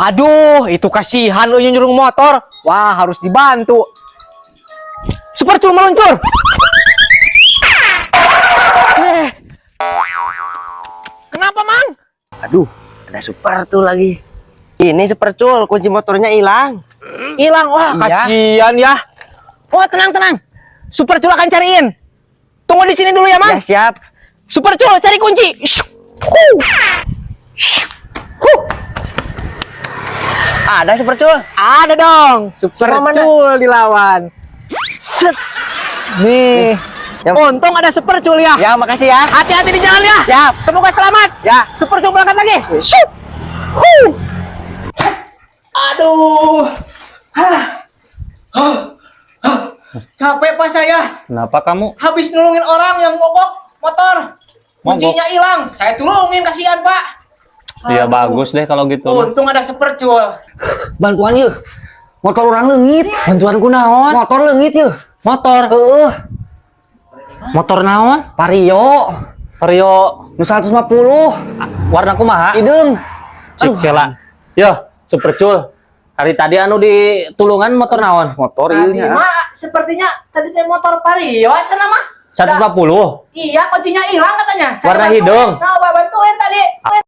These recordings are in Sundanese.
Aduh, itu kasihan lu nyurung motor. Wah, harus dibantu. Super Cul meluncur. Eh. Kenapa, Mang? Aduh, ada Super Cul lagi. Ini Super Cul, kunci motornya hilang. Hilang, wah, Iya. kasihan ya. Oh, tenang, tenang. Super Cul akan cariin. Tunggu di sini dulu ya, Mang. Ya, siap. Super Cul, cari kunci. Huh. Huh. Ada Super Cul. Ada dong. Super Semua mana? Cul dilawan. Set. Nih. Ya. Untung ada Super Cul ya. Ya, makasih ya. Hati-hati di jalan ya. Siap. Semoga selamat. Ya. Super Cul berangkat lagi. Syup. Huh. Aduh. Hah. Hah. Hah. Capek, Pak, saya. Kenapa kamu? Habis nulungin orang yang mogok motor. Mogok? Kuncinya hilang. Saya tulungin, kasihan, Pak. Ya bagus deh kalau gitu. Untung ada Super Cul. Bantuan yuk. Motor urang leungit. Bantuan ku naon? Motor leungit yuk. Motor. Heeh. Motor naon? Vario. Vario Nu 150. Warna kumaha? Hideung. Cik kela. Yo, Super Cul. Hari tadi anu di tulungan motor naon? Motor Tadi ieu nya. mah sepertinya tadi teh motor Vario asana mah. 150. Iya, kuncinya hilang katanya. Saya Warna bantuin. hidung. Nah, Pak, bantuin tadi.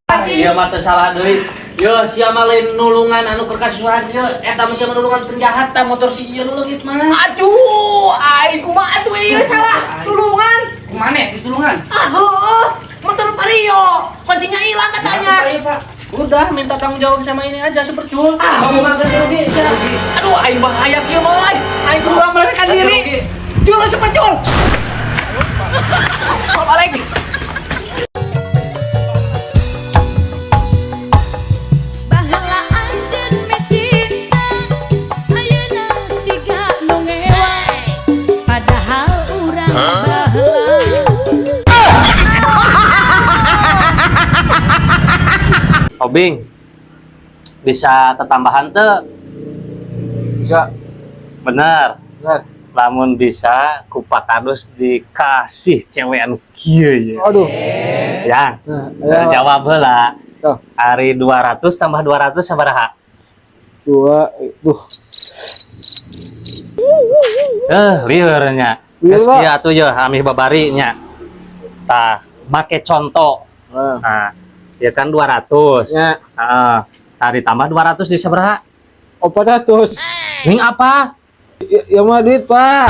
Kasih. Iya mah teu salah deui. Yo, sia mah lain nulungan anu keur kasusahan ieu, eta mah sia mah nulungan penjahat tah motor si ieu nu leungit mah. Aduh, aing kumaha atuh ieu salah tulungan. Kumane ditulungan? Ah, heueuh. Motor Vario, kuncinya hilang katanya. Iya, Pak. Udah minta tanggung jawab sama ini aja Super Cul. Ah. Mau mah ganti rugi sia. Aduh, aing bahaya kieu mah euy. Aing kudu melarikan Ganti diri. rugi. Dulu Super Cul. Balik. Baheula anjeun micinta, ayeuna siga nu ngewa, padahal urang baheula. Obing, bisa tetambahan teu? Bisa. Bener. Bener. Lamun bisa ku Pak Kadus dikasih cewek anu kieu ya. Aduh. Ya. Nah, Jawab heula. Tuh. Ari 200 tambah 200 sabaraha? Dua, duh. Eh, lieur nya. Lieur, Geus Pak. kieu atuh ye amih babari nya. Tah, make contoh. Nah, ya kan 200. Ya. Heeh. Tah ditambah 200 di sabaraha? 400. Ning apa? Ya, ya mah duit, Pak.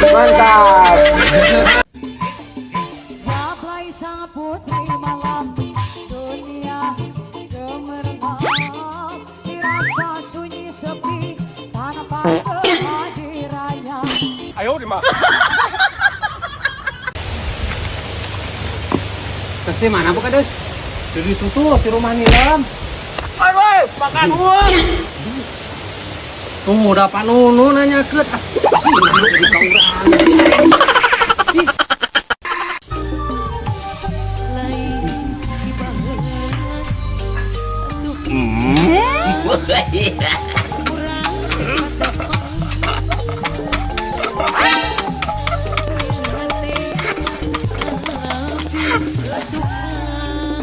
Mantap. Saplai sang putri malam, dunia gemerlap, dirasa sunyi sepi tanpa kehadirannya. Terus mana, Bu Kadus? Di situ, di rumah Nilam. Ayo, makan uang. Tuh, udah Pak Nunu nanya ke. Ah, sih, jadi ka urang. Lain si baheula atuh urang hate tukang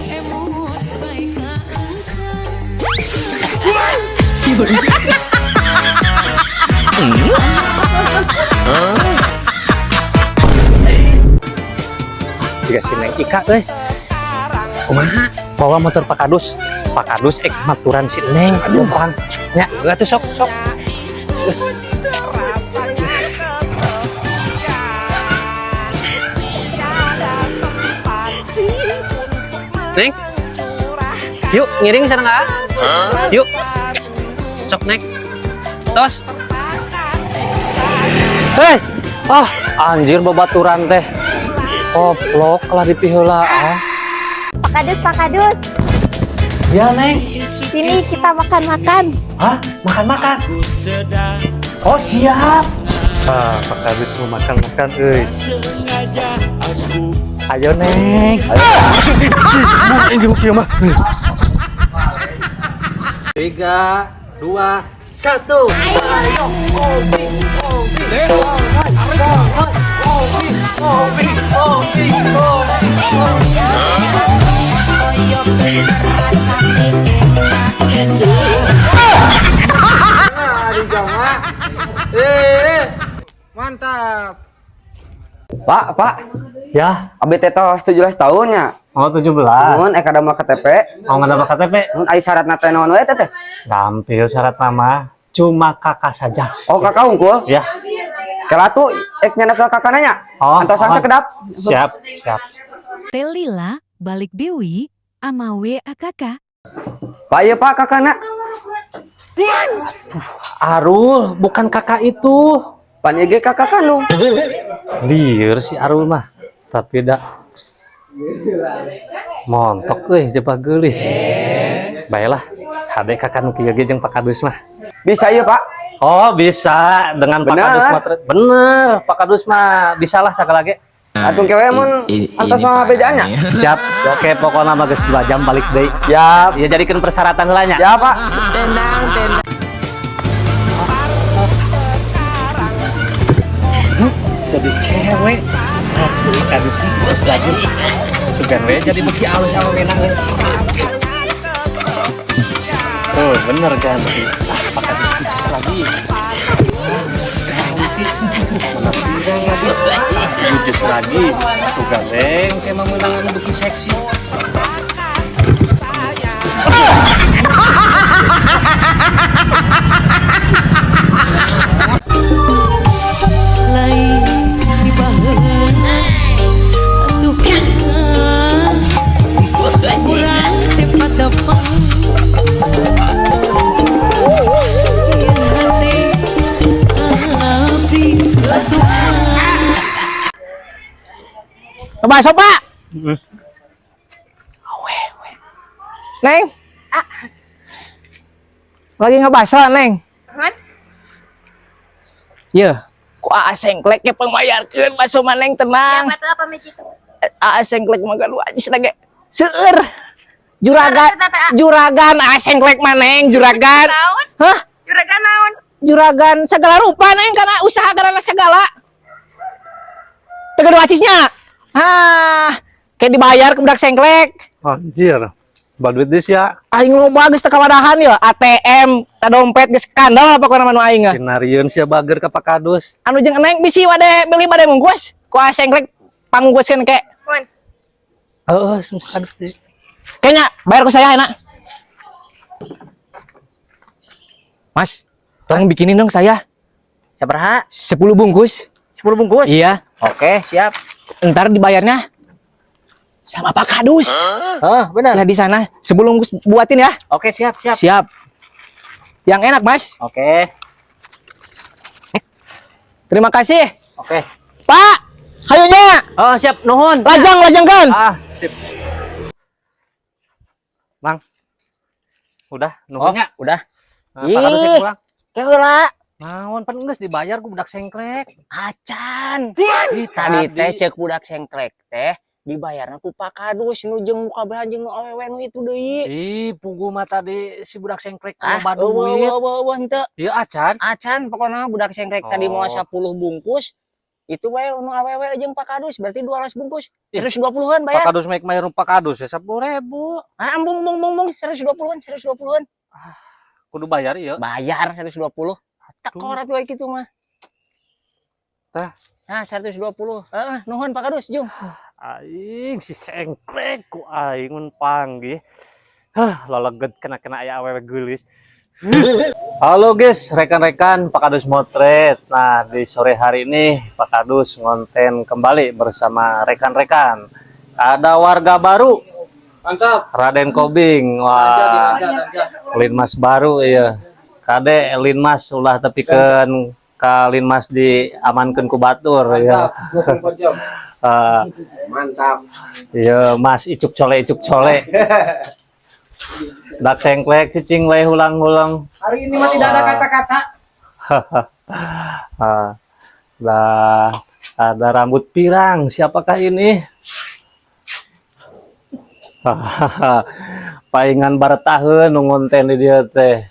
emut bae ka engkau. Jika si Neng Ika euy. Kumaha? Bawa motor Pak Kadus. Pak Kadus ek maturan si Neng. Aduh, Bang. Nya, atuh sok sok. Neng. Yuk, ngiring sana nggak? Yuk. Sok naik. Tos. Hei. Ah, anjir babaturan teh. Koplok lah dipiheula ah. Pak Kadus, Pak Kadus, Ya, Neng. Sini kita makan-makan. Hah? Makan-makan? Oh, siap. Ah, Pak Kadus mau makan-makan, euy. Ayo, Neng. Ayo. Ayo, kieu mah. Tiga, dua, satu. Mantap. Pak, Pak, Ya, abi teh tos 17 tahun nya. oh 17. Mun eka damel KTP, Mau ngadamel KTP? mun ai syaratna teh naon we teh teh? Gampil syarat nama, cuma KK saja. Oh, KK unggul. Ya. Kela tuh ek nyana ke kakana nya. Oh, Antosan oh. sekedap. Siap, siap. Telila balik Dewi ama WAKK. Pak, iya Pak kakana. Arul, bukan kakak itu. Pan ieu ge kakak kanu. Lieur si Arul mah, tapi dak montok euy jebak geulis. Baiklah, hade kakak nu kieu ge jeung Pak Kadus mah. Bisa iya Pak. Oh, bisa dengan Pak Bener. Kadus mah. Bener, Pak Kadus mah bisalah sagala ge. Atuh kewe mun antos mah bejaannya. Siap. Oke, pokoknya mah geus 2 jam balik deui. Siap. Ya jadikeun persyaratan heula nya. Siap Pak. Jadi cewek. Pak Kadus terus lagi. Sugan we jadi beki alus awena euy. Tuh, bener kan? Ah, Pak Kadus khusus lagi. Khusus lagi. Tuh gandeng, kayak menang anu beki seksi. Lain di baheula atuh urang teh patepang ieu hate abdi atuh. Bakso, Pak. Neng. Lagi ngebaso, Neng. Iya. Ku Aa Sengklek ge pangmayarkeun bakso mah, Neng, tenang. Siapa tuh apa itu? Aa Sengklek mah gaduh aja lagi. Seueur. Juragan, juragan Aa Sengklek mah, Neng, juragan. Naon? Hah? Juragan naon? Juragan segala rupa, Neng, karena usaha karena segala. Teu gaduh acisnya. Hah, kayak dibayar ke budak sengklek. Anjir. Baduit deui sia. Aing loba geus teu kawadahan ya, ATM, ta dompet geus kandel pokona mah nu aing. Kinarieun sia bager ka Pak Kadus. Anu jeung Neng bisi wade beli bade bungkus, ku Aa Sengklek pangungkuskeun ke. Mun. Heeh, Pak Kadus deui. Kayaknya bayar ku saya enak. Mas, tolong bikinin dong saya Sabaraha? 10 bungkus. 10 bungkus. Iya, Oke, siap. Ntar dibayarnya sama Pak Kadus. Hah, benar. Ya di sana 10 bungkus buatin ya. Oke, siap, siap. Siap. Yang enak, Mas. Oke. Terima kasih. Oke. Pak, hayunya. Oh, siap, nuhun. Lajang, lajangkan. Ah, sip. Bang. Udah, nuhunnya. Oh, udah. Nah, Pak Kadus Ih. pulang. Ke heula. Naon pan geus dibayar ku budak sengklek. Acan. Ih, Tadi teh cek budak sengklek teh dibayarna ku Pak Kadus nu jeung nu kabehan jeung nu awewe nu itu deui. Ih, pugu mah tadi si budak sengklek Ah, loba eueuh duit. eueuh eueuh henteu. Ieu acan. Acan pokoknya budak sengklek tadi Oh. mau 10 bungkus itu wae nu awewe jeung Pak Kadus berarti 200 bungkus. 120-an Pak bayar. Kadus mek bayar Pak Kadus ya 10.000. Ah, embung embung embung embung 120-an 120-an. Kudu bayar ieu. Bayar 120. Tekor atuh kitu mah. Tah. Nah, 120. Heeh, nuhun Pak Kadus, jung. Aing si sengklek ku aing mun panggih. Hah, leleget kena-kena aya awewe geulis. Halo guys, rekan-rekan Pak Kadus Motret. Nah, di sore hari ini Pak Kadus ngonten kembali bersama rekan-rekan. Ada warga baru, Mantap. Raden Kobing. Wah, Linmas baru iya. Kade Linmas ulah tepikeun ka Linmas diamankeun ku batur ya. 24 jam. Eh, Mantap. Iya, Mas icuk cole icuk cole. Dak sengklek cicing we hulang-hulang. Hari ini mah tidak ada kata-kata. Ah, lah ada rambut pirang. Siapakah ini? Paingan baretaheun nu ngonten di dieu teh.